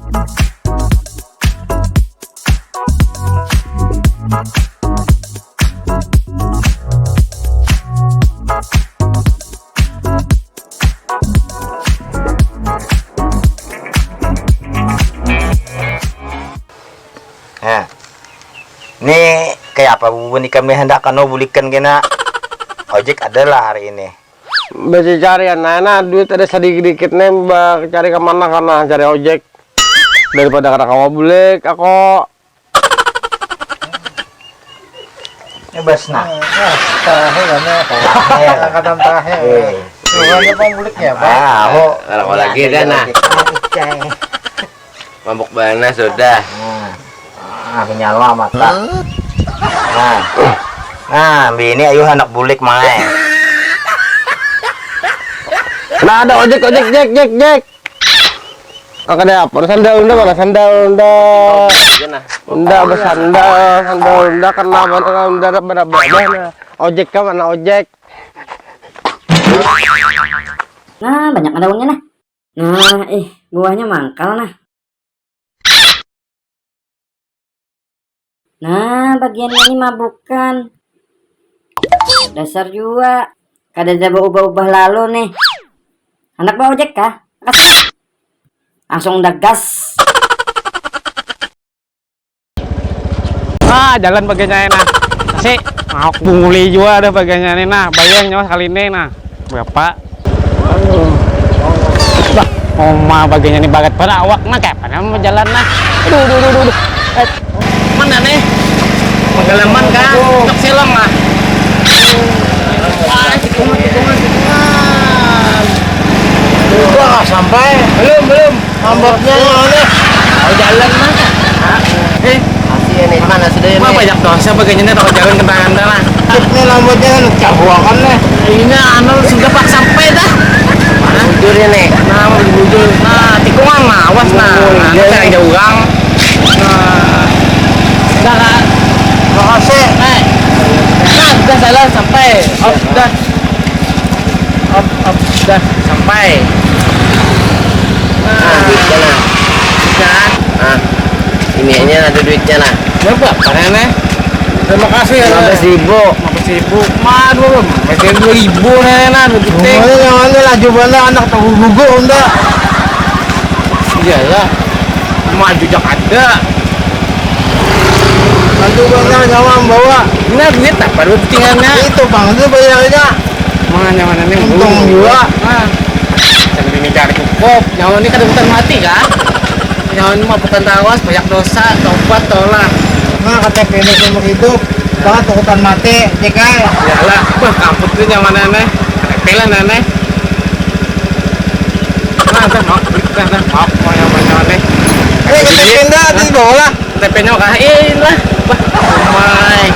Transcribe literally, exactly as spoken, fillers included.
Nah, ini kayak apa bubun ikam nih, hendak kano bulikan kena ojek adalah hari ini. Besi cari anak, nah, duit ada sedikit dikit nih, cari kemana karena cari ojek daripada kada kawa bulik aku. Bebas nah. Tahe kan ya. Tahe. Angkatan tahe. Iya. Bukannya pang buliknya, Pak. Ah, aku. Kalau lagi dah nah. Mabuk bana sudah. Nah. Ah, nyala mata. Nah. Nah, bini ayu anak bulik mai. Nah, ada ojek, ojek, jek, jek, jek. Angkat deh apa? Sandal unda mana? Sandal unda. Unda bersandal, sandal unda kena mana? Unda berapa? Ojek kan mana ojek? Nah, banyak daunnya nah. Nah, ih, buahnya mangkal nah. Nah, bagian ini mabukan. Dasar jua. Kada ada baubah-ubah lalu nih. Anak bawa ojek kah? Langsung dagas. Ah, jalan baganya nah. Si, mau bunguli jua ada baganya nih nah. Bayang nyawa sekali ini nah. Berapa? Bah, oma baganya nih bagat pada awak nah, kayak mana mau jalan nah. Aduh, aduh, aduh, aduh. Eh, mana nih? Penggalaman kah? Tok silang lah. Wah, tikungan, tikungan, tikungan. Wah, sampai. Belum, belum. Ambaknya mana? Oh, jalan mah. Eh, masih ini mana sudah ini? Wah, banyak dosa baganya nih, takut jalan kentangan lah. Ini lambutnya kan cabuakan nih. Ini anu sudah pak sampai dah. Mana? Bujur ini. Nah, mau bujur. Nah, tikungan nah, awas nah. Nah, ini ada orang. Nah. Sudah kan? Makasih. Eh. Nah, sudah jalan sampai. Oh, sudah. Op, op, sudah sampai. Nah, duitnya nah. Nah, nah. Ini aja ada duitnya nah. Berapa? Mana? Terima kasih ya. Lima belas ribu. Lima belas ribu. Mah, dua, masih dua ribu nah, nah, duitnya. Mana yang mana laju mana anak tahu gugu unda. Iyalah. Maju jak ada. Laju mana nyawa membawa. Nah, duit apa duit tinggalnya? Itu bang, itu bayarnya. Mana mana nih? Untung juga. Nah. Sambil ini cari cukup. Nyawa ini kada hutan mati kan? Nyawa ini mah bukan tawas, banyak dosa, tobat, tolak. Nah, K T P ini seumur hidup. Banget hutan mati, J K. Iyalah, bah kamput tuh nyawa nenek. K T P lah nenek. Nah, dah maaf, dah, dah maaf, mau nyawa nenek. Eh, K T P ndak, di bawah lah. K T P-nya kah? Eh, lah. Bah, oh my.